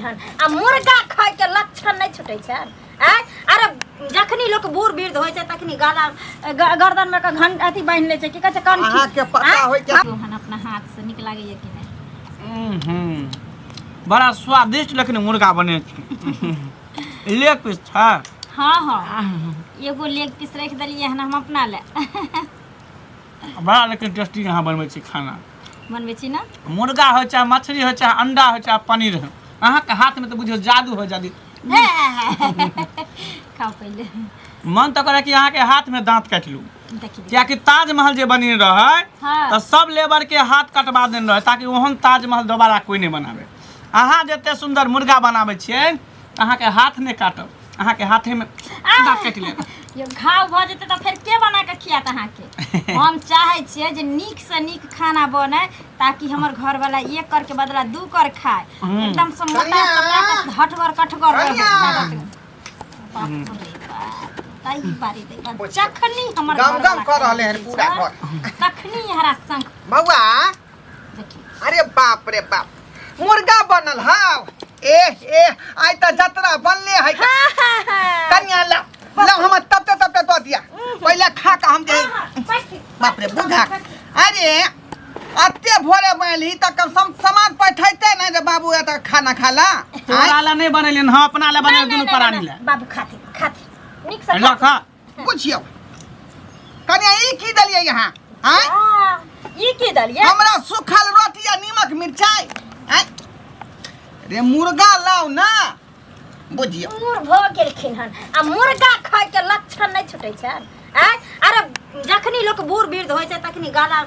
हन आ मुर्गा खाय के लक्षण नहि छुटै छनि आँय। अरे जखनी लोक बूढ़ वृद्ध होइ छै तखनी गला गर्दन में के घंट अथी बान्हि लै छै, की कहै छै, कंठी। अहाँके पता आँय? होइके- हन अपना हाथ से नीक लागैया कि नहि? बड़ा स्वादिष्ट लेकिन मुर्गा बने छै। लेग पीस छै? हाँ हाँ, एगो लेग पीस राखि देलियै हन हम अपना लए। बड़ा लेकिन टेस्टी अहाँ बनबै छी खाना। बनबै छी ने। मुर्गा हो चाहे मछली हो चाहे अंडा हो चाहे पनीर हो, अहाँके हाथमे तऽ बुझियौ जादू हो जादू। खाउ पहिले। मन तऽ करे कि अहाँके हाथमे दाँत काटि लू। देखी। कियाकि ताजमहल जे बनेने रहै तऽ सब लेबर के हाथ कटवा देने रहै ताकि ओहन ताजमहल दोबारा कोई नहि बनावे। अहाँ जते सुन्दर मुर्गा बनाबै छियै, अहाँके हाथ नहि काटब, अहाँके हाथेमे दाँत काटि लेब। यो घाव भऽ जेतै तऽ फेर के बना कऽ खियात अहाँके? हम चाहै छियै जे नीकसँ नीक खाना बनै ताकि हमर घरवाला एक कर के बदला दू कर खाए, एकदम से मोटा कनिया! सटा के हटगर कठगर रहै। कनिया! बाप रे बाप, ताहि बारी देखा जखनी हमर गम गम घरवाला कऽ रहलै हन खाइ पूरा छै, घर। तखनी हरा शंख। बौआ। देखी। अरे बाप रे बाप, मुर्गा बनल हाव। ए ए, आइ तऽ जतरा बनले है। कनिया, ला ला, हम तब तब दऽ दिया, पहिले खा कऽ हम जे बाप रे बुझा। अरे अते भोरे बनलही तऽ कम से कम सामान पठैते ने जे बाबू एतऽ खाना खा ला। तोरा ला नहि बनेलियन हँ, अपना ला बनेलियन, दुनू प्राणी ला। बाबू खाते खाते, नीक से। ला खा। बुझियौ कनिया, ई की देलियै यहाँ आँय? हाँ, ई की देलियै? हमरा सूखल रोटी आ नीमक मिरचाई आँय? रे मुर्गा लाउ ना, बुझियौ। बूढ़ भऽ गेलखिन हन आ मुर्गा खाय के लक्षण नहि छुटै छनि आँय। अरे जखनी लोक बूढ़ वृद्ध होइ छै तखनी गला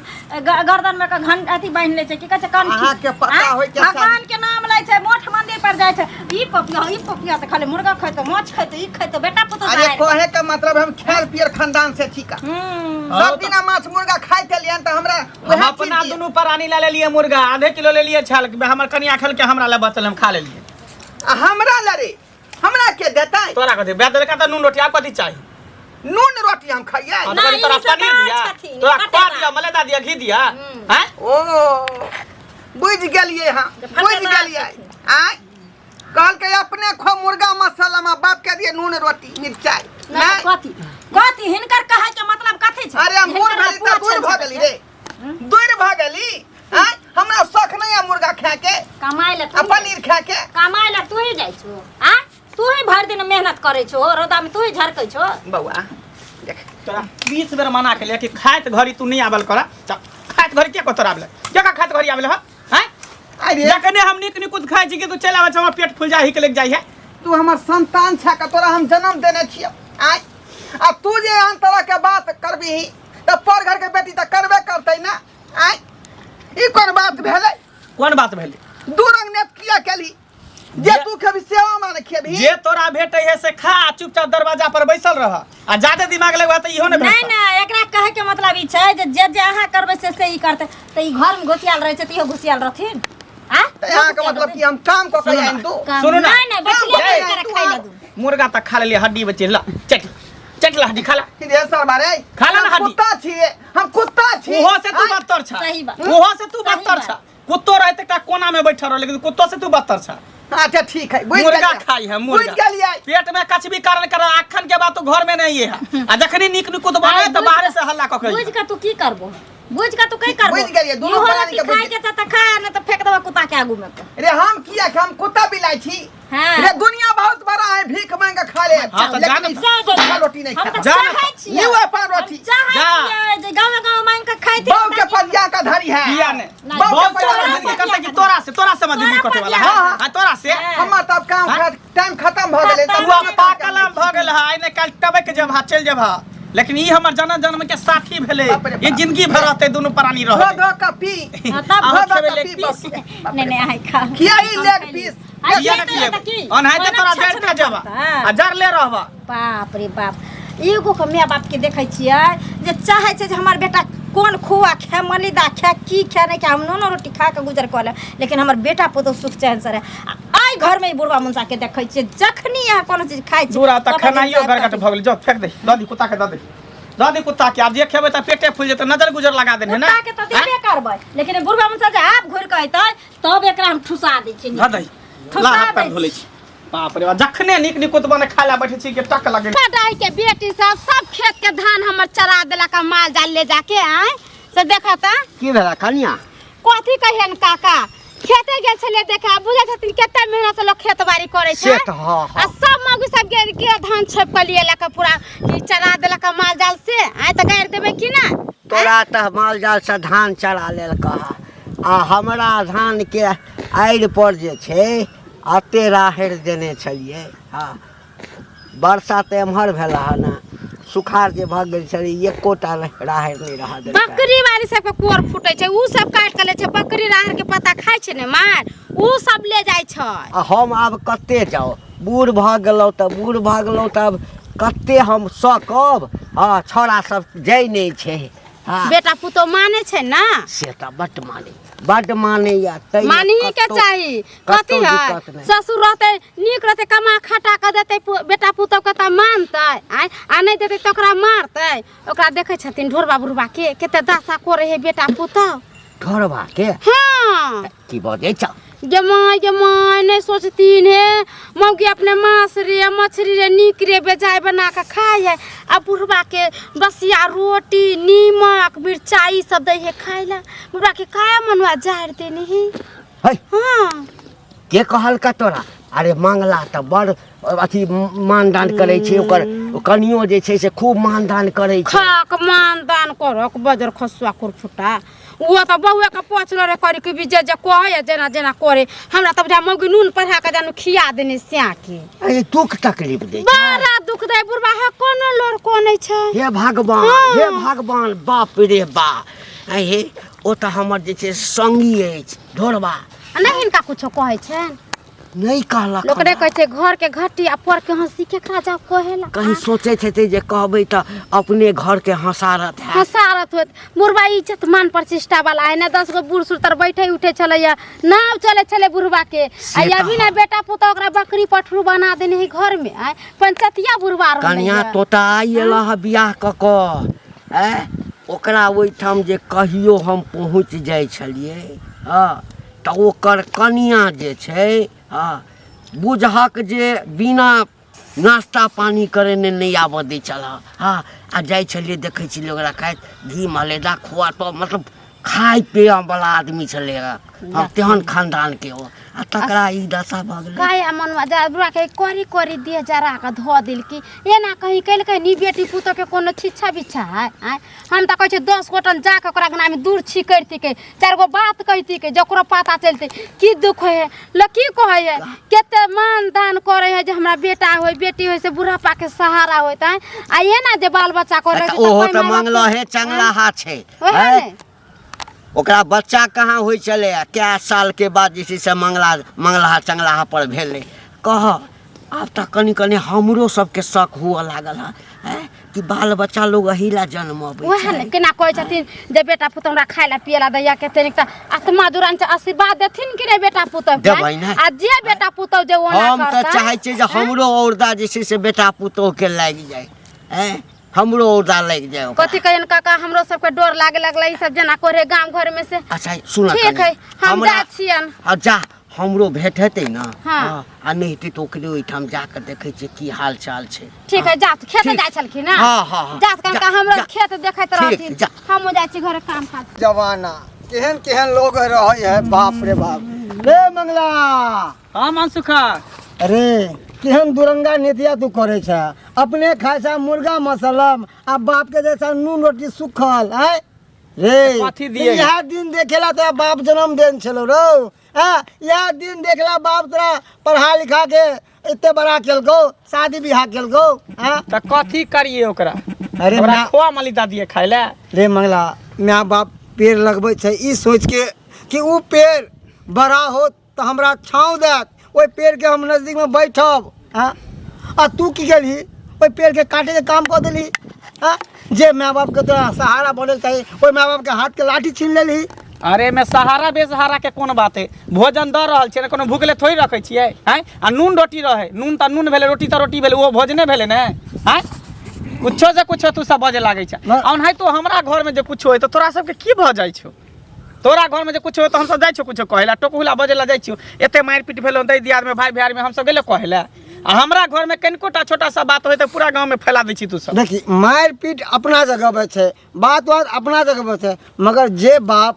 गर्दन में के घंट अथी बान्हि लै छै, की कहै छै, कंठी। अहाँके पता आँय? होइके चाही। भगवान के नाम लै छै, मठ मंदिर पर जाइ छै। ई पपिया, ई पपिया तऽ खाली मुर्गा खैतो, माछ खैतो, ई खैतो, बेटा पुतोह। अरे कहे के मतलब हम खेल पियर खानदान से छी का। सब दिना माछ मुर्गा खाइत एलियन तऽ हमरा हम वएह अपना चीज दुनू प्राणी ला लेलियै मुर्गा, आधे किलो लेलियै छाल। हमर कनिया खेलकै, हमरा ला बचल, हम खा लेलियै। आ हमरा ला रे, हमरा के देतै? तोरा कथी बे देलका तऽ नून रोटी, आब कथी चाही? नून रोटी हम खाइए? हाँ, ना, तो कही तोरा ई सब पनीर बात दिया, छथिन, तोरा कते खोआ बात। दिया, मलेदा दिया, घी दिया, हैं? ओ बुझि गेलियै, हाँ। जे बुझि फटेदार गेलियै। छथिन। आँय, कहलकै अपने खो मुर्गा मसाला में, बाप के दिए नून रोटी मिरचाई। नहि नहि। कथी कथी हिनकर कहै के मतलब कथी छै? अरे हम बूढ़ हिनकर भेली पूरा तऽ दूर छल भऽ छल गेली रे, दूर भऽ गेली। आँय, हमरा शौख नहीं है मुर्गा खाए के कमाइ लए आ तू पनीर खाए के। कमाइ लए तू ही जाइ छो आ तू ही भरि दिन मेहनत करै छो, रौदा में तू ही झरकै छो। बौआ देख। तोरा 20 बेर मना के लिया कि खाइत घड़ी तू नहीं आवल करा, त खाइत घड़ी के को तोरा आवले? के का खाइत घड़ी आवले ह? हैं? अरे जखने हम नीक निकुत खाइ छी कि तू चलि आबै छ, हमर पेट फूल जाइ के लग जाइ है। तू हमर संतान छा के तोरा हम जन्म देने छियौ। आँय, आ तू जे एहन तरह के बात करबिही तऽ पर घर के बेटी तऽ करबे करतै ना। आँय, ई कोन बात भेलै? कोन बात भेलै? दू रंग नेत किया केली? जे तू खेबी से हमरा ने खेबी? जे तोरा भेटै है से खा, चुपचाप दरवाजा पर बैसल रह आ जादे दिमाग लगबा तऽ इहो ने नहि भेटतौ। नहि, एकरा कहै के मतलब ई छै जे जे जे अहाँ करबै से से ई करतै, तऽ ई घर में घुसियाल रहै छै तऽ इहो घुसियाल रहथिन आ तऽ अहाँके मतलब कि हम काम कऽ के सुनू ना। आनि दू? सुनू ना। नहि नहि, बचले काम नहि कऽ खाइ लए दू। मुर्गा तऽ खा लेलियै, हड्डी बचि ला, चट चट ला, हड्डी खा ला। रे सर बारे, खा ले ना हम हड्डी। कुत्ता छियै, हम कुत्ता छी। ओहो से तू आँय? बदतर छ। सही बात। ओहो से तू सही बदतर बात। छ। कुत्तो रहै तऽ एकटा कोना में बैठल रह, लेकिन कुत्तो से तू बदतर छ। अच्छा ठीक है, बुझि मुर्गा गेलियै। खाई है मुर्गा। बुझि गेलियै। पेट में कछबी कारण कर अखन के बाद तो घर में नहीं है आ जखनी नीक निकुत बने तऽ बाहरे से हल्ला कऽ के बुझ के तू की करबो? बुझ के तू की करबो? बुझि गेलियै, दुनू इहो प्राणी रोटी के बुझि खाय के छै तऽ खा, नहि तऽ फेंक देबो कुत्ता के आगू में। रे हम किया के हम कुत्ता बिलाइ छी? हाँ। रे दुनिया बहुत बड़ा है, भीख मांग के खा ले, हाँ, तऽ लेकिन जान- ई सूखा रोटी नहीं हम खा। तऽ जा ना। चाहै छियै। लिउ अपन रोटी। हम चाहै जा। छियै जे गाँव गाँव मांगि के खाइथिन। बाऊ के पदिया का धरी है। किया ने नहीं। बाऊ के बहुत पदिया तोरा का जिंदगी धरी है। करते कि तोरा से मजदूरी तोरा कटे वाला पदिया। है? हाँ, तोरा से। हाँ। हमर तब काम हाँ? टाइम खत्म भऽ गेलै। खत्म। तू आब पाकल आम भऽ गेल है, आइ ने काल्हि टबक जेबहा, चलि जेबहा, लेकिन ई हमर जन्म जन्म के साथी भेलै। बाप रे ई बाप। जिंदगी भर रहतै, दुनू प्राणी धो रहतै। धो के पी। हाँ, तब अहाँ धो धो खेबै के लेग पी। पीस? बाप नहीं रे नहीं, आइ खा। किया ई लेग पीस? आइ किया ने खेतै तऽ खिएबै? की? ओनाहिते ओना तोरा छछना जरि के जेबा पड़तै। आ जरले रहबा। बाप रे बाप, एगो के माय बाप के देखै छियै जे चाहै छै जे हमर बेटा कोन खोआ खाए, मलिदा खाए, की खाए नहि खाए, हम नूनो रोटी खा कऽ गुजर कऽ लेब, लेकिन हमर बेटा पुतहु सुख चैन से रहै। आ आइ घरमे ई बुढ़बा मुनसा के देखै छियै, जखनी अहाँ कोनो चीज खाइ छी दूरा तऽ तब अपन खेनाइयो साफ गरगट कऽ भऽ गेल। जाउ फेंक दे, दऽ दी कुत्ता के, दऽ दे, दऽ दी कुत्ता के। आब जे खेबै तऽ पेटे फूलि जेतै, नजर गुजर लगा देने ने। कुत्ता के तऽ देबे करबै, लेकिन ई बुढ़बा मुनसा जे आब घुरि कऽ अयतै तब एकरा हम ठुसा दै छियै। धऽ दही। ला हाथ पैर धो लै छी। बाप रे बाप, जखने नीक निकुत बने खाय ला बैठे छी के टक लगे। पटाई के बेटी सब सब खेत के धान हमर चरा देलक आ माल जाल ले जाके आय से देखता। की भेला कनिया? कथी कहियन काका, खेते गेल छलियै देखे, आ बुझै छथिन कते मेहनत से लोग खेत बाड़ी करै छै। से तऽ हँ, हँ। आ सब मौगी सब गेल के धान छोपि कऽ लिए लक पूरा ई चरा देलक माल जाल से, आय तऽ गाड़ि देबै की ना? तोरा तऽ माल जाल से धान चरा लेलक आ हमरा धान के आड़ि पर जे छै अते राहरि देने छलियै। हँ, वर्षा तऽ एम्हर भेल हन, सुखाड़ जे भऽ गेल छलै एकोटा राहरि नहि रहऽ देलकै। बकरी वाली सबके कोर फूटै छै, उ सब काटि कऽ लै छै। बकरी राहरि के पत्ता खाइ छै ने मार, उ सब ले जाइ छै। आ हम आब कते जाउ, बूढ़ भऽ गेलहुँ तऽ बूढ़ भऽ गेलहुँ तऽ आब कते हम सकब। हँ, छौड़ा सब जाइ नहि छै। हँ, बेटा पुतोह मानै छै ना? से तऽ बड्ड मानै, बड्ड मानैया। तै मानही के चाही। कथी कतौ है, दिक्कत नहि। ससुर रहतै नीक रहतै, कमा खटा कऽ देतै बेटा पुतोह के तऽ मानतै, आँय, आ नहि देतै तऽ ओकरा मारतै। ओकरा देखै छथिन ढोरबा बुढ़बा के कते दशा करै है बेटा पुतोह। ढोरबा के? हाँ। की बजै छौ? गे माय, गे माय, नहि सोचथिन हे मौगी अपने मांस रे मछली रे नीक रे बेजाय बना कऽ खाइ है, आ बुढ़बा के बसिया रोटी नीमक मिरचाई सब दै है खाइ ला। बुढ़बा के काया मनुआ जारि देने है। है। हाँ। के कहलका तोरा? अरे मंगला तऽ बड़ अथी मानदान करै छै, ओकर कनियो जे छै से खूब मानदान करै छै। खाक मानदान करक बजर खसुआ कुरफुटा, ओ तऽ बौआ के पचल रे करी के जे जे कहै जेना जेना करे। हमरा तऽ बुझा मौगी नून पढ़ा के जानू खिया देने स्या के। अरे दुख तकलीफ दै छै। बड़ा दुख दै बुढ़बा हे, कोनो लोर कोनै छै। हे भगवान, हाँ। हे भगवान, बाप रे बा। ऐ हे, ओ तऽ हमर जे छै संगी अछि ढोरबा। आ नहि हिनका कुछो कहै छनि? नहि कहलक। लोक नहि हमरा। कहै छै घर के घटी आ पर के हंसी केकरा जाब कहेला। कहीं सोचैत हेतै जे कहबै तऽ अपने घर के हंसारत हैत। हंसारत होत। बुढ़बा इज्जत मान प्रतिष्ठा वाला है ना, 10 गो बूढ़ सूढ़ तर बैठे उठे छलैया, नाव चले छलै बुढ़बा के। से आ तऽ अभी ना बेटा पुतोह ओकरा बकरी पठरू बना देने है घर में। आय पंचतिया बुढ़बा रहलै कनिया है। तोता आइ एलह हँ बियाह कऽ कऽ, आँय, ओकरा ओहिठाम जे कहियो हम पहुँच जाइ छलियै, हँ, तऽ ओकर कनिया जे छै, हँ, बुझहक जे बिना नाश्ता पानी करेने नहि आबऽ दै छल। हँ, आ जाइ छलियै देखै छलियै ओकरा खाइत घी मलेदा खोआ, तऽ मतलब खाय पियऽवला आदमी छलै हँ, तेहन खानदानके ओ, आ तकरा ई दशा भऽ गेलै। काहे मनवा जा बुढ़ा के करी करी देह जरा के धो देलकी, एना कहीं केलकै नी बेटी पुतोह के कोनो छिच्छा बिच्छा है? आँय, हम तऽ कहै छियै 10 गोटन जाके ओकरा अंगनामे दूर छी करितिकै, 4 गो बात कहितिकै, जकरो पता चलतै की दुख होइ है। लोक की कहै है, कते मान दान करै है जे हमरा बेटा होय बेटी होय से बुढ़ापा के सहारा होय। आँय, आ एना जे बाल बच्चा करै तऽ ओहो तऽ मंगल हे चंगला छै। ओएह आँय? ने। ओकरा बच्चा कहाँ होइ छलै, आ कए सालके बाद जे छै से मंगला मंगलाहा चंगलाहा पर भेलै। कह आब तऽ कनि कनि हमरो सबके शक हुअ लागल हँ, आँय, कि बाल बच्चा लोग एही ला जन्मबै ओएह ने केना कहै छथिन जे बेटा पुतोह हमरा खाय ला पिए ला दैया, कते नीक तऽ आत्मा जुड़ान छै, आशीर्वाद देथिन कि नहि बेटा पुतोह के? देबै ने। आ जे बेटा पुतोह जे ओना हम तऽ करतै, चाहै छियै जे हमरो औरदा जे छै से बेटा पुतोहके लागि जाय, आँय, हमरो औरदा लागि जाय ओकरा। कथी कहियन काका, हमरो सबके डर लागे लगलै ई सब जेना करे गाम घर में से। अच्छा सुन, ठीक है, हम जाइ छियन। आ जा, हमरो भेंट हेतै ने? हाँ। हाँ, आ नहि हेतै तऽ ओकरे ओहिठाम जाकऽ देखै छियै की हाल चाल छै। ठीक है, जात खेत ठीक। जाइ छलखिन ना? हाँ, हाँ, हाँ। जात काका, जा, हमरो जा। खेत देखैत ठीक, रहथिन। जा। हमहूँ जाइ छी घरे काम काज। जमाना केहन केहन लोग रहै है, बाप रे बाप। रे मंगला। हाँ मनसुखा। अरे केहन दुरंगा नीतिया तू करे छ, अपने खाय छ मुर्गा मसलम आ बाप के जैसा नून रोटी सुखल। आय रे कथी दिए? इएह दिन देखेला तोरा बाप जन्म देन छलो रौ। हाँ, इएह दिन देखला बाप तोरा पढ़ा लिखा के एते बड़ा केलकौ, शादी बियाह केलकौ। हाँ? तऽ कथी करिए ओकरा? अरे ओकरा खोआ मलिदा दिए खाय ले? रे मंगला, माय बाप पेड़ लगबै छै ई सोच के कि उ पेड़ बड़ा होत तऽ हमरा छाँव देत, ओहि पेड़के हम नजदीकमे बैठब। हँ, आ तू की केलही? ओहि पेड़के काटैके काम कऽ देलही। हँ, जे माय बापके तोरा सहारा बनैके चाही ओहि माय बापके हाथके लाठी छीन लेलही। अरे मे सहारा बेसहारा के कोन बात है, भोजन दऽ रहल छियै ने, कोनो भूखले थोड़ी रखै छियै। आँय, आ नून रोटी रहै, नून तऽ नून भेलै, रोटी तऽ रोटी भेलै, ओहो भोजने भेलै ने। आँय, कुछो से कुछो तू सब बजे लागै छै। ना। ओनाहितो हमरा घरमे जे कुछो होइ तऽ तोरा सबके की भऽ जाइ छौ? तोरा घरमे जे कुछो तऽ हमसब जाइ छियौ कुछो कहै लए, टोकहुला बजै लए जाइ छियौ। एते मारि पीट भेलौ दै दियादमे, भाय भैयारीमे हमसब गेलियौ कहै लए? आ हमरा घरमे कनिको टा छोटा सा बात होइ तऽ पूरा गाँवमे फैला दै छी तू सब। देखी, मारि पीट अपना जगह पर छै, बात वात अपना जगह पर छै, मगर जे बाप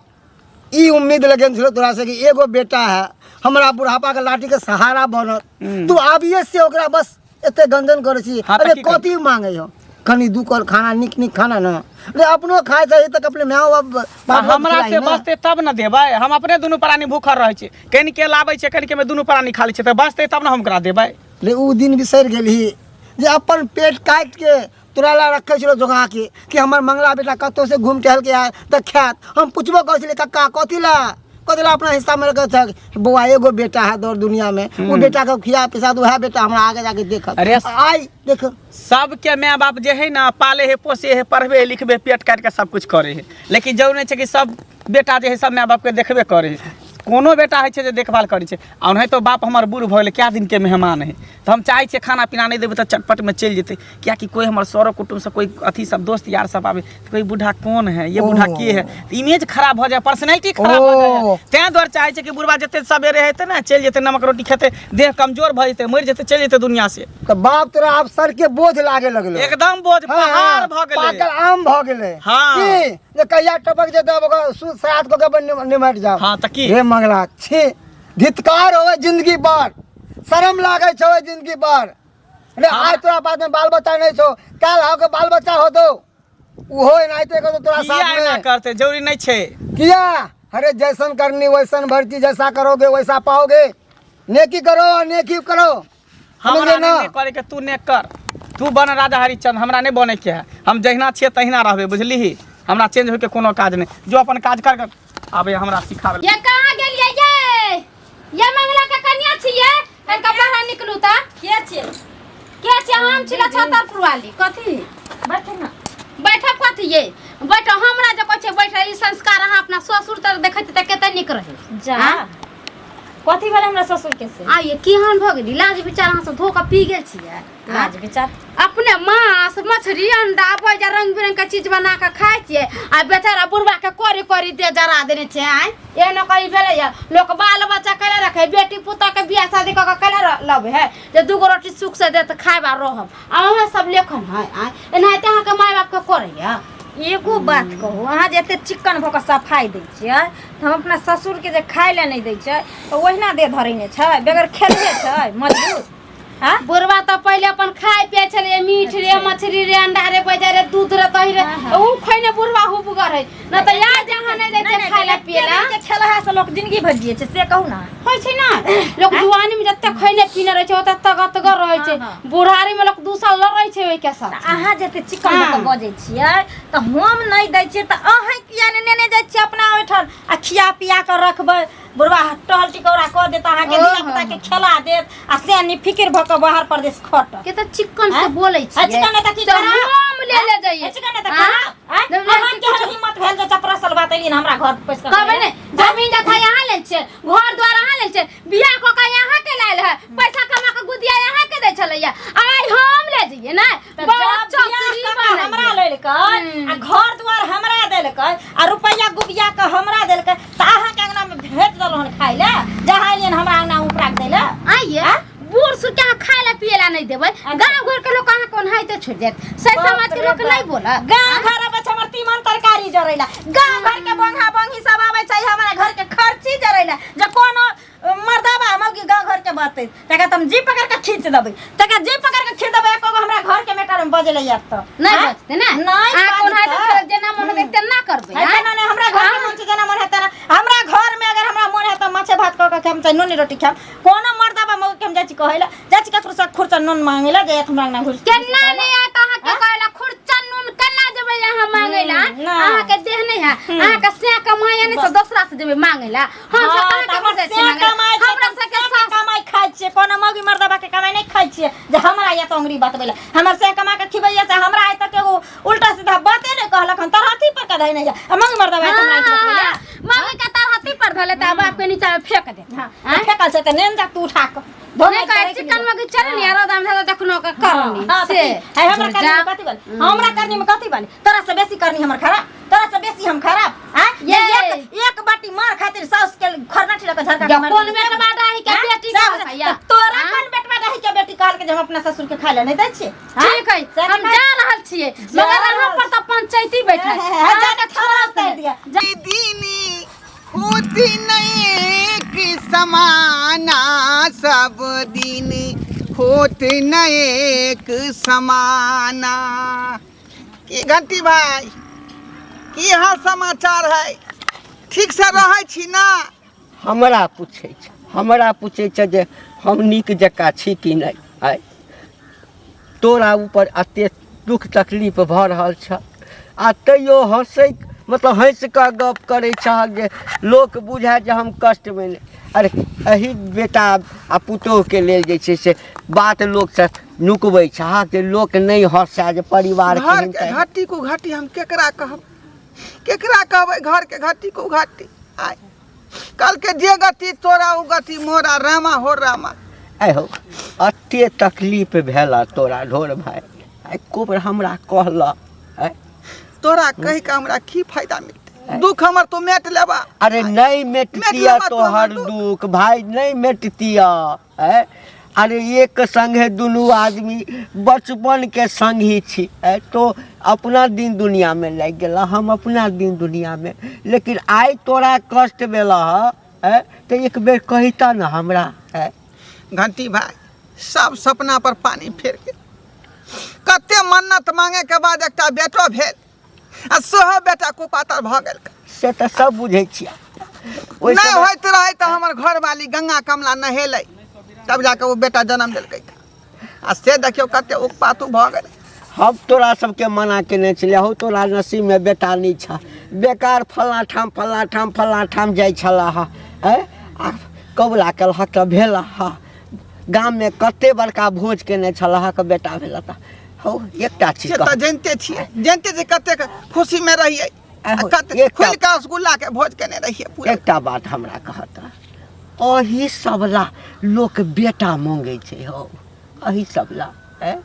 ई उम्मीद लगेने छलो तोरा से कि एगो बेटा है हमरा बुढ़ापा के लाठी के सहारा बनत, तू आबिए से ओकरा बस एते गंजन करै छी। हाँ, तऽ अरे की करी? कथी मांगे हो? कनी दू कल खाना, नीक नीक खाना ना अरे अपनो खाइ छै तऽ अपने माय बाप आ बाप हमरा खिलाई से ना। बचतै तब ने देबै। हम अपने दुनू प्राणी भूखल रहै छी, कनिके लाबै छै, कनिके मे दुनू प्राणी खा लै छै, तऽ बचतै तब ने हम ओकरा देबै। रे उ दिन बिसरि गेलही जे अपन पेट काटि के तोरा ला रखै छलो जोगा के कि हमर मंगला बेटा कतहु से घूम टहल के आयल तऽ खायत। हम पुछबो करै छलियै, कक्का कथी ला कथी ला अपना हिस्सा में रखै छक? बौआ एगो बेटा है दौड़ दुनिया में, ओ बेटा के खिया पिसा वएह बेटा हमरा आगे जाके देखत। अरे आइ देख, सबके माय बाप जे है ना पाले है, पोसे है, पढ़बे है, लिखबे, पेट काटि के सब कुछ करे है, लेकिन जरूरी नहीं छै कि सब बेटा जे है सब माय बाप के देखबे करे है। कोनो बेटा होइ छै जे देखभाल करै छै। आ ओनाहितो बाप हमर बूढ़ भऽ गेलै, कए दिनके मेहमान है, तऽ हम चाहै छियै खाना पीना नहि देबै तऽ चटपटमे चलि जेतै, कियाकि कोइ हमर सरो कुटुम्ब सब, कोइ अथी सब दोस्त यार सब आबै तऽ कोइ बूढ़ा कौन है, ये बूढ़ा के है, तऽ इमेज खराब भऽ जाए, पर्सनैलिटी खराब भऽ जाए। तेँ दुआरे चाहै छै कि बुढ़बा जते सबेरे हेतै ने चलि जेतै, नमक रोटी खेतै, देह कमजोर भऽ जेतै, मरि जेतै, चलि जेतै दुनिया से। तऽ बाप तोरा आब सर के बोझ लागे लगलो। एकदम बोझ। हाँ, पहाड़ भऽ गेलै, पाकल आम भऽ गेलै। हाँ। की जे कहिया टपक जेतै, आब ओकर सुद श्राद्ध कऽ के निमटि जाओ। हाँ, तऽ की? हे मंगला, छी, धित्कार होवे जिंदगी पर, शरम लागै छौ जिंदगी पर। रे आइ तोरा पास में बाल बच्चा नहीं छौ, काल्हि आओ के बाल बच्चा होतो उहो एनाहिते करतो तोरा किया साथ एना में। करते? जरूरी नहीं छै। किया? अरे जैसन करनी वैसन भरती, जैसा करोगे वैसा पाओगे। नेकी करो और नेकी करो। हमरा समझले ना? नहीं करे के, तू नेक कर, तू बन राजा हरिश्चंद्र, हमरा नहीं बने के है। हम जहिना छियै तहिना रहबै, बुझलिही? हमरा चेंज होय के कोनो काज नहीं। जो अपन काज कर, आबे हमरा सिखाबे। ये कहाँ गेलियै ये? ये मंगला के कन्या छियै, कनिका बाहर निकलू तऽ। के छियै? के छियै? हम छियै छतरपुर वाली। कथी? बैठू ना। बैठब कथी ये? बैठ, हमरा जे कहै छै बैठ, ई संस्कार अहाँ अपना ससुर तर देखैत तऽ कते नीक रहै। जा, आँ? कथी भेलै हमरा ससुर के से? आइए केहन भऽ गेली? लाज विचार अहाँ सब धो कऽ पी गेल छियै? लाज विचार अपने मांस मछली अंडा बैजा रंग बिरंग के चीज बना के खाइ छियै, आ बेचारा बुढ़वा के कोरी कोरी देह जरा देने छै। आँय, एहनो कहीं भेलैया? लोक बाल बच्चा केना रखै, बेटी पुतोह के बियाह शादी कऽ के केना लबै है जे दूगो रोटी सुख से देत खायब आ रहब, आ अहाँ सब लेखन है? आँय, एनाहिते अहाँके माय बापके करैया? एगो बात कहू, अहाँ जे एते चिक्कन भऽ कऽ सफाइ दै छियै तऽ हम अपना ससुरके जे खाय लए नहि दै छै तऽ ओहिना देह धरेने छै, बगैर खेलने छै मजबूत। हाँ? बुढ़वा तऽ पहिले अपन खाय पियै छलै, मीट रे, मछली रे, अंडा रे, बैजा रे, दूध रे, दही रे, उ खैने बुढ़वा हुबगर है न। तऽ यार जे अहाँ नहि दै छियै खाय लए पियै लए। खेलहा से लोक जिंदगी भरि जियै छै, से कहू ना। होइ छै ना, लोक जुआनी में जते खैने पीने रहै छै ओते तगतगर रहै छै, बुढ़ारी में लोक 2 साल लड़ै छै ओहिके साथ। अहाँ जते चिकन भऽ कऽ बजै छियै तऽ हम नहि दै छियै तऽ अहाँ किया ने नेने जाइ छियै अपना ओहिठाम आ खिया पिया कऽ रखबै? बुढ़वा टहल टिकौरा कऽ देत अहाँके, धिया पुता के खेला देत आ से नि फिकिर भऽ कऽ बाहर परदेश खटत। के तऽ चिकन से बोलै आ छियै। चिकन नहि तऽ की तऽ खराब? हम ले ले जाइए। चिकन नहि तऽ हाँ? खराब? आँय? नहि, नहि, अहाँ केहन हिम्मत भेल जे चपरासल बात एलियै हमरा घर पैस कऽ? कहबै ने, जमीन जथा यहाँ लेल छै, घर द्वार अहाँ लेल छै, बियाह कऽ के यहाँ के लायल है, पैसा कमा के गुदिया यहाँ के दै छलैया, आइ हम ले जइए ने? तऽ बहुत जब बियाह चतुरी कऽ के बनैयै। हमरा लेलकै आ घर द्वार हमरा देलकै आ रुपैआ गुबिया के हमरा देलकै तऽ अहाँके अंगना में भेज देलहुँ हन खाय लए, जहाँ एलियन हमरा अंगना उपरा के दै लए। आइए बूढ़ सूढ़ के अहाँ खाय ला पिए ला नहीं देबै, गाँव घर के लोग अहाँ कोनाहिते छोड़ि देत, से समाज के लोग नहीं बोलत। गाँव घर अबै छै हमर तीमन तरकारी जरैला, गाँव घर के बंघा बंघी सब आबै छै हमरा घर के खर्ची जरैला। जे कोनो मर्दाबा मौगी गाँव घर के बात तकरा तऽ हम जी पकड़ के खींच देबै, तकरा जी पकड़ के खींच देबै, एको गो हमरा घर के मेटर में बजलै यार तऽ नहीं आँय? बजतै ने। नहीं अहाँ कोनाहिते बजतै। छोड़ब, जेना मन हेतै तेना करबै। है आँय? तेना नहि, हमरा घर के मन छै जेना मन है तेना। हमरा घर में अगर हमरा मन है तऽ माछे भात कऽ के खायब चाहे नूनी रोटी खायब। कोनो मर्दाबा मौगी के हम जाइ छी कहै लए, जाइ छी ककरो से खुरचा नून मांगे लए जे हमरा अंगना घुस केना नहि आयत अहाँके कहै लए खुरचा नून? केना जेबै अहाँ मांगै लए? नहि। अहाँके देह नहि है, अहाँके से कमाइ नहि से दोसरा से जेबै मांगै लए? हम सब हाँ, अहाँके तऽ हमर घर जाइ छी से मांगै लए। कमाइ छै, हमरा तऽ सबके से सास कमाइ खाइ छियै, कोनो मौगी मर्दाबा के कमाइ नहि खाइ छियै जे हमरा या तऽ अंगुरी बतबै लए। हमर से कमा के खिबैया से हमरा आइ तक एगो उल्टा सीधा बाते नहि कहलक हन, तरहथी पर कधै नहि या आ मौगी मर्दाबा आइ तक हमरा आँखि बतबै लए। मम्मी के तरहथी पर भेलै तऽ बाप के नीचा में फेंक दे। हाँ, आँय? फेकल छै तऽ नेन जा तू उठा कऽ नहि कहै चिकन मगी चरनी आ रौदा में देखनो के करनी हाँ, से है हमरा करनी जा। में कथी बनी, हमरा करनी में कथी बनी? तोरा से बेसी करनी हमर खराब, तोरा से बेसी हम खराब। हाँ, ये। एक एक बाटी मार खातिर साउस के खरनाठी लके झरका के जा, मार कोन देली। बेटवा डाही के हाँ? बेटी सब कहलकै या? तऽ तोरा हाँ? कोन बेटवा डाही के बेटी कहलकै जे हम अपना ससुर के खाय ले नहि दै छियै? हाँ? ठीक है, से हम खाय- जा रहल छियै, जा मगर अहाँ रहल पर तऽ पंचायती बैठल। हाँ, हाँ, हाँ, जा के थाना उतारि दिया। दीनी होती नहीं कि समाना, सब दिन होत नहीं एक समाना। की घंटी भाई, की हाल समाचार है? ठीक से रहै छी ना? हमरा पूछै छै, हमरा पूछै छै जे हम नीक जकाँ छी कि नहि। आइ तोरा ऊपर एते दुख तकलीफ भऽ रहल छह आ तैयो हँसै, मतलब हँसि कऽ गप करै छहक जे लोक बुझाय जे हम कष्टमे नहि। अरे एहि बेटा आ पुतोहुके लेल जे छै से बात लोकसँ नुकबै छहक जे लोक नहि हँसय जे परिवार घर केहन के केहन। घाटी को घाटी हम केकरा कहब, केकरा कहबै घर के घाटी को घाटी? आय कल के जे गति तोरा ओ गति मोरा, रामा हो रामा। आइ हो एते तकलीफ भेल तोरा ढोर भाय, आइ कोबर हमरा कहल। आइ तोरा कहि के हमरा की फायदा मिलतै? दुख हमर तो मेट लेबा। अरे नहीं मेटतिया मेट लेबा तोहर तोहर दुख भाई, नहीं मेटतिया। ऐ अरे एक संगे दुनू आदमी बचपन के संग ही छी। ऐ तो अपना दिन दुनिया में लागि गेला, हम अपना दिन दुनिया में, लेकिन आइ तोरा कष्ट भेल ह ऐ तऽ एक बेर कहिता न हमरा। ऐ घंटी भाई, सब सपना पर पानी फेर गेल। कते मन्नत मांगे के बाद एकटा बेटो भेल आ सेहो बेटा कुपातर भऽ गेल। से तऽ सब बुझै छियै। ओहि नहि समय- होइत रहै तऽ हमर घरवाली गंगा कमला नहेलै तब जाके ओ बेटा जन्म देलकै आ से देखियौ कते उकपातु भऽ गेलै। हम तोरा सबके मना केने छलियै, हौ तोरा नसीबमे बेटा नहि छह, बेकार फल्लाँ ठाम फल्लाँ ठाम फल्लाँ ठाम जाइ छलाह। आँय आ कबुला केलहक तऽ भेल ह। गाममे कते बड़का भोज केने छलहक बेटा भेल तऽ। हौ एकटा चीज से तऽ कह। जनिते छियै, जनिते छियै कतेक खुशीमे रहियै आ आहो, कते एकटा- खुलि कऽ रसगुल्ला के भोज केने रहियै पूरा। एकटा बात हमरा कहत, अही सबला लोक बेटा मांगै छै हौ, अही सबला। ऐं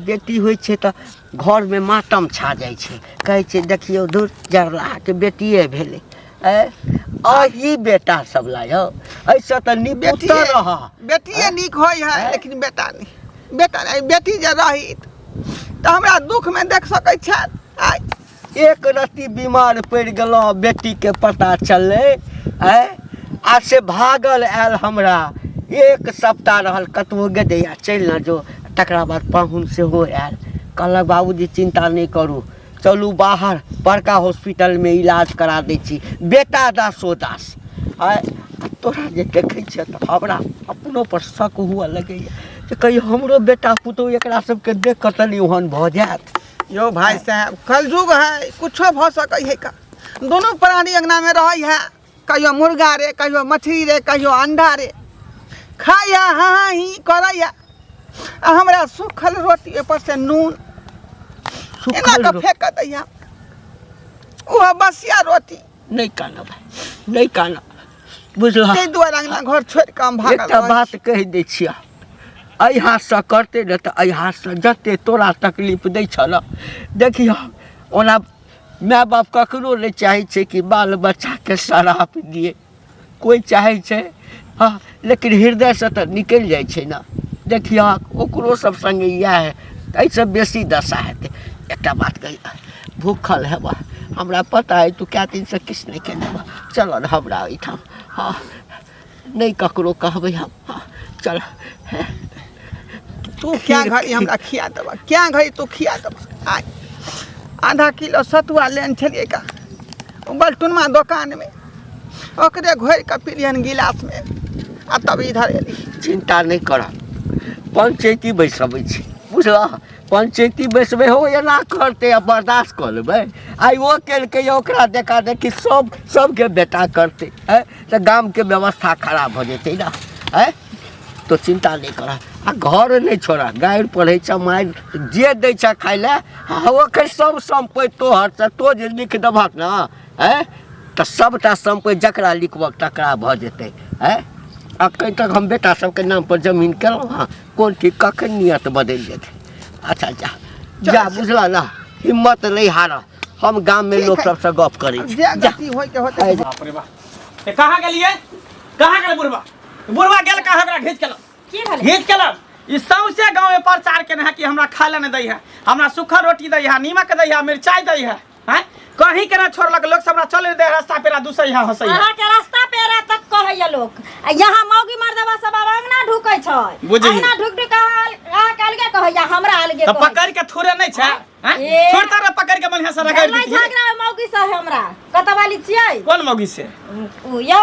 बेटी होइ छै तऽ घरमे मातम छा जाइ छै, कहै छै देखियौ दूर जरलाके बेटिए भेलै। ऐं अही बेटा सबला यौ, एहिसँ तऽ निपुतर बेटिए रह। बेटिए नीक होइ है, लेकिन बेटा नहि, बेटा नहि। बेटी जे रही तऽ हमरा दुखमे देख सकै छथि। आइ एक रत्ती बीमार पड़ि गेलहुँ, बेटीके पता चललै आँय आ से भागल आयल हमरा, एक सप्ताह रहल कतबो गे दैया चलि ने जो। तकरा बाद पाहुन सेहो आयल, कहलक बाबूजी चिन्ता नहि करू, चलू बाहर बड़का हॉस्पिटलमे इलाज करा दै छी, बेटा दासो दास। आँय तोरा जे देखै छियै तऽ हमरा अपनो पर शक हुअ लगैए जे कहियो हमरो बेटा पुतहु एकरा सबके देख कऽ तऽ नहि ओहन भऽ जायत। यौ भाई साहब, कलयुग है, कुछो भऽ सकै है का। दोनों प्राणी अंगना में रहै है, कहियो मुर्गा रे, कहियो मछली रे, कहियो अंडा रे, खाइ है, हाँ हाँ ही करै है। आ हमरा सूखल रोटी ऊपर से नून एना सुखल कऽ रो- फेंक दैया, ओहो बसिया रोटी। नहि कानब भाइ, नहि कानब, बुझलह? ताहि दुआरे अंगना घर छोड़ि कऽ हम भागल एकटा रहै बात छी। कहि दै छियह, एहि हाथसँ करतै ने तऽ एहि हाथसँ जते तोरा तकलीफ दै छह ने, देखियह ओना माय बाप ककरो नहि चाहै छै कि बाल बच्चाके श्राप दिए, कोइ चाहै छै? हँ, लेकिन हृदयसँ तऽ निकलि जाइ छै ने। देखियह ओकरो सब सङ्गे इएह है, एहिसँ बेसी दशा हेतै। एकटा बात कही, भूखल हेबह, हमरा पता अइ तू कए दिनसँ किछु नहि केने हेबह। चल ने हमरा ओहिठाम। हँ, नहि ककरो कहबै हम। हँ चल। तू क्या घड़ी हमरा खिया देबह, क्या घड़ी तू खिया देबह? आइ आधा किलो सतुआ लेने छलियै का ओ बलटुनमा दोकानमे, ओकरे घोरि कऽ पिलियन गिलासमे आ तब इधर एली। चिन्ता नहि करह, पंचैती बैसबै छी, बुझलह? पंचैती बैसबै हो, एना करतै आ बर्दाश्त कऽ लेबै? आइ ओ केलकै, ओकरा देखा देखी सब सबके बेटा करतै, आँय तऽ गामके व्यवस्था खराब भऽ जेतै ने। आँय तो चिन्ता नहि करह आ घर नहि छोड़ह। गारि पढ़ै छ, मारि जे दै छ खाइ लए, ओकर सब सम्पति तोहर छ, तो जे लिख देबहक ने, आँय तऽ सभटा सम्पत्ति जकरा लिखबक तकरा भऽ जेतै। आँय, अखन तक हम बेटा सबके नाम पर जमीन केलहुँ हँ, कोन ठीक कखन नियत बदलि जेतै। अच्छा जा जा, बुझल ना, हिम्मत नहि हार, हम गाममे ठीक लोक है। सबसँ गप करै छी। जे जा। गलती होय के होतै। बाप रे बाप, ए कहाँ गेलियै? कहाँ गेलै बुढ़बा? बुढ़बा गेल कहाँ? ओकरा घीच के लाउ। की भेलै? घीच के लाउ। ई सौंसे गाँव में प्रचार केने है कि हमरा खाय ला नहि दै है, हमरा सूखा रोटी दै है, नीमक दै है, मिरचाई दै है। हैं, कहीं के ना छोड़लक लोग सब, हमरा चले दे रास्ता पेरा दूसरे यहाँ हंसै है। अहाँ के रास्ता पेरा तक कहैया लोक, आ यहाँ मौगी मर्दवा सब आब अंगना ढुकै छै। बुझही। अंगना ढुक ढुक अहाँ के अलगे कहैया, हमरा अलगे तऽ कहैया। पकड़ के थोड़े नहि छै, हैं? ए। छोड़ता रह, पकड़ के बढ़िया से रगड़ भेलै दीतियै। झगड़ा मौगी से हमरा। कतऽ वाली छियै? कोन मौगी से? उ यौ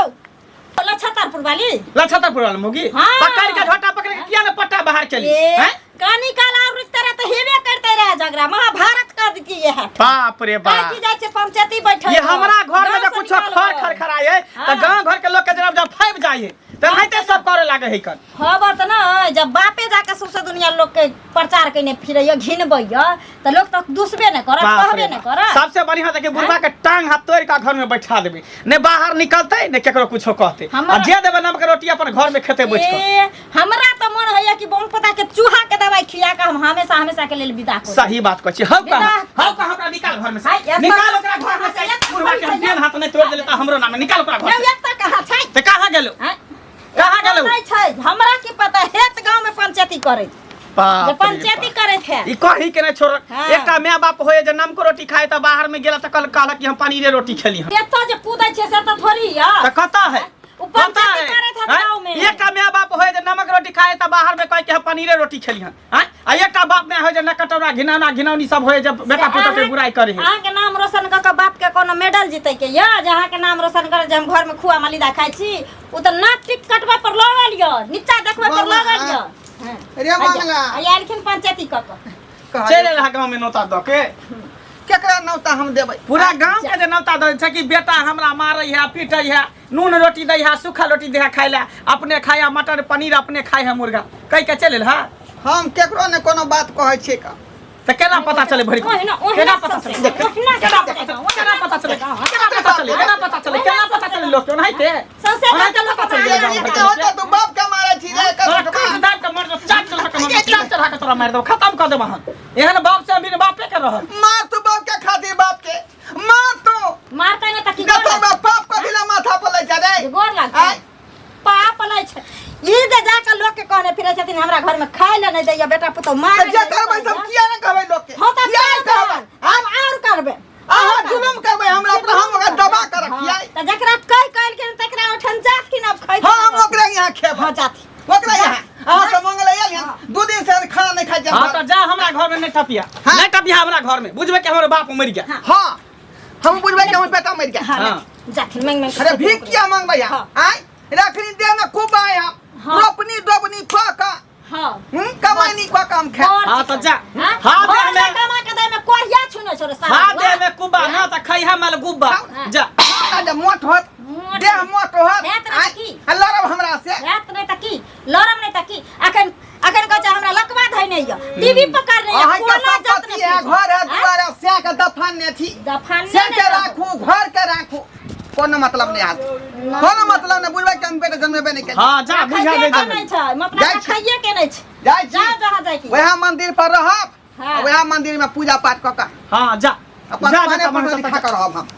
लछतरपुर वाली। लछतरपुर वाली मौगी? हाँ। पकड़ के झोटा पकड़ के किया ने पट्टा बाहर केली? ए, हैं? कनी काल और रुकते रहे तऽ हेबे करते रहे झगड़ा, महाभारत कर दितियै ये। बाप रे काहे बाप, की जाइ छै पंचायती बैठे? ये हमरा घर में जब कुछो खर खर खराए हाँ। तऽ गांव घर के लोग के जब जब फैब जाइए तेनाहिते सब करे लागे है कन। खबर तऽ नहि, जब बापे जाके सौंसे दुनिया लोग के प्रचार केने फिरैया, घिनबैया, तऽ लोग तऽ दुसबे नहि करत, बाप कहबे रे नहि बाप। करत। सबसे बढ़िया तऽ कि बुढ़वा के टांग हाथ तोड़ के घर में बैठा देबै, ने बाहर निकलतै ने केकरो कुछो कहतै, आ जे देबै नमक रोटी अपन घर में खेतै बैठ कऽ। ए, हमरा तऽ मन होइया कि बम पता के चूहा के दवाई खिया के हम हमेशा हमेशा के लेल विदा करू। सही बात कहै छी। हौ कहाँ, विदा। हौ कहाँ, ओकरा निकाल घर में से। हाय, एतऽ निकाल ओकरा घर में से। एतऽ बुढ़वा के हम कहाँ देन हाथ नहीं तोड़ देले तऽ हमरो नाम निकाल ओकरा घर यौ, से। एतऽ कहाँ छै? तऽ कहाँ गेलौ? आँय? कहाँ गेलौ? नहि छै, हमरा की पता, हेत गाँव में पंचायती करै बाप जे रे पंचायती बाप। करैत है। ई कहीं के नहीं छोड़। हाँ। एकटा माय बाप होए जे नमको रोटी खाए तऽ बाहर में गेला तऽ कल कहलक कि हम पनीरे रोटी खेली हम। एतऽ जे कूदै छै से तऽ थोड़ी यऽ। तऽ कतऽ है? उ कतऽ पंचायती है? करैत हैत हैं? गाँव में। एकटा माय बाप होए जे नमक रोटी खाए तऽ बाहर में कहे कि हम पनीरे रोटी खेली हन, हैं? आ एकटा बाप माय होए जे नकटौरा घिनौना घिनौनी सब होए जे बेटा पुतोह के बुराई करे है। अहाँके नाम रोशन कऽ के बाप के कोनो मेडल जीतै के यऽ जे अहाँके नाम रोशन करे जे हम घर में खुआ मलिदा खाइ छी? उ तऽ नाक टिक कटबै पर लगल यऽ, नीचा देखबै पर मामा, लगल यऽ। हँ। रे मंगला। आइ एलखिन पंचायती कऽ के। चलि एल गाँव में नौता दऽ के। केकरा नौता हम देबै? पूरा गांव के जे नौता दै छै कि बेटा हमरा मारै है, पीटै है, नून रोटी दै है, सूखा रोटी दै है खाय ला, अपने खाया मटर पनीर, अपने खाय है मुर्गा, कहि के चलि एल है। हम केकरो ने कोनो बात कहै छियै का। तऽ केना पता चले भरि? ओहिना ओहिना केना पता चले? ओहिना केना पता चले? केना पता चले? केना पता चले? केना पता चले? केना पता चले लोक के? ओनाहिते सौंसे ओनाहिते पता चलि गेलै गाँव ई भरि के के होतै, लोकके। तू बाप के मारै छी रे? तोरा काट दाबि के मारि देबौ, चाट चढ़ा के मारि देबौ, चाट चढ़ा के तोरा मारि देबौ, खतम कऽ देबौ। हम एहन बाप से अमीर बापे के रहल। मार तू बाप के खातिर, बाप के मार तू। मारतै ने तऽ की? जतऽ गोर बाप पाप कथी ला माथा पर लै छै रे? गोर लागतै? आँय? पाप लै छै ई जे जाके लोक के कहने फिरै छथिन हमरा घर में खाय लए नहि दैया, बेटा पुतोह मारै तऽ जे करबै सब किया ने कहबै लोक के? हँ तऽ किया ने कहबै? आब आओर करबै, अहाँ जुलुम करबै हमरा पर, हम ओकरा दबा के रखियै। तऽ जकरा कहि कहलखिन तकरा ओठन जाथिन आब खै। हाँ, हम ओकरा यहाँ खेबै। हँ, जाथिन ओकरा यहाँ। अहाँ सब मंगल आयल यहाँ, 2 दिन से खाना नहीं खाइ हाँ छै। तऽ जा, हमरा घर में नहि टपिया। हाँ। नहि टपिया हमरा घर में, बुझबै कि हमर बाप मरि गेल। हाँ, हम बुझबै कि हमर बेटा मरि गेल। हाँ, हाँ। जाथिन मांगि मांगि। अरे भीख किया मांगबै हाँ। यहाँ? आँय, रखनी देह में खूब आए हम। हाँ। रोपनी डोबनी कऽ कऽ, हाँ, कमानी कऽ कऽ हम खाय। हाँ तऽ जा। हाँ हाँ, घर देह में में कमा के दै में कोढ़िया छुने छोड़े सारा। हाँ, देह में कुब्बा ना तऽ खैहा मल गुब्बा। हाँ। जा। हाँ, जे मोट होत, मोट। देह मोट होत। हेत ने आँय, की? आ लड़ब हमरा से? रात नहि तऽ की लड़म नहि तऽ की? अखन अखन कहै छै हमरा लकवा धैने यऽ, टीवी पकड़ने यऽ, अहाँके कोना जतने संपत्ति है, घर है, दुआर है, सएह के दफान ने छी। दफान से के राखू, घर के राखू, कोनो मतलब नहि हाथ, कोनो मतलब नहि। बुझबै कि हम बेटा जन्मेबे नहि केलियै। हाँ जा, बुझा दे जा। नहि छै मतलब जाइ छी। खाइए के नहि छै। जाइ छी। जाओ जहाँ जाइ की। वएह मंदिर पर रहब। हाँ। वएह मंदिर में पूजा पाठ कऽ कऽ हाँ जा अपन जा खाने जा पीने खा कऽ रहब हम।